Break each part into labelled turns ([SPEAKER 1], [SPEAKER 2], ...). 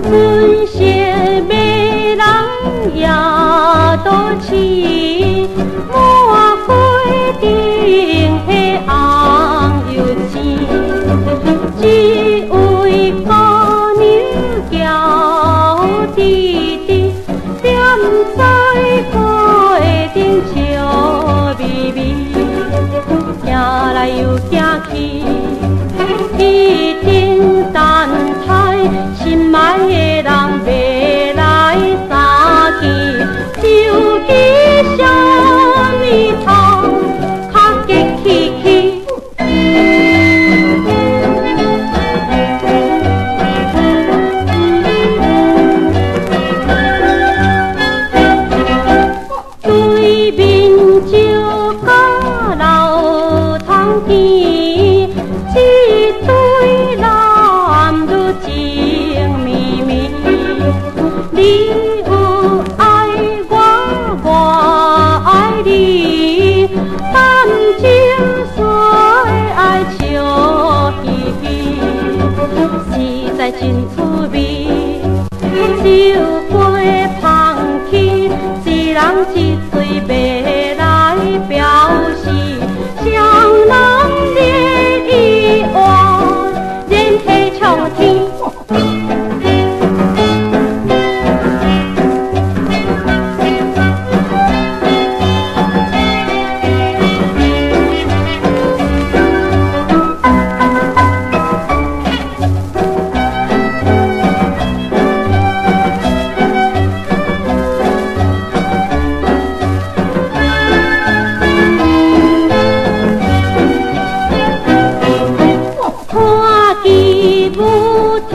[SPEAKER 1] 春雪美人夜多痴，满街顶彼红又青，一位姑娘娇滴滴，踮在街顶笑眯眯，行来又行去，彼顶等待心爱的人欲来相见，究竟啥物通较激气气？对面石甲老窗边，一对男女情绵绵。你有愛我，我愛你，感情雖愛笑嘻嘻，實在真趣味。酒杯捧起，一人一嘴欲來表示，雙人連意話，連體衝天。看见舞厅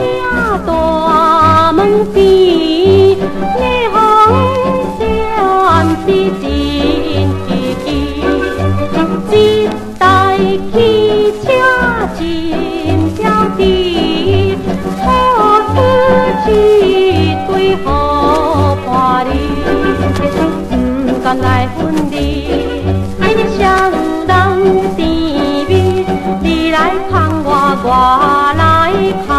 [SPEAKER 1] 大門邊，霓虹閃得真奇奇，一台汽車真嬌滴，吐出一對好伴侶，不甘來分離，雙人甜蜜，你來牽我，我來牽。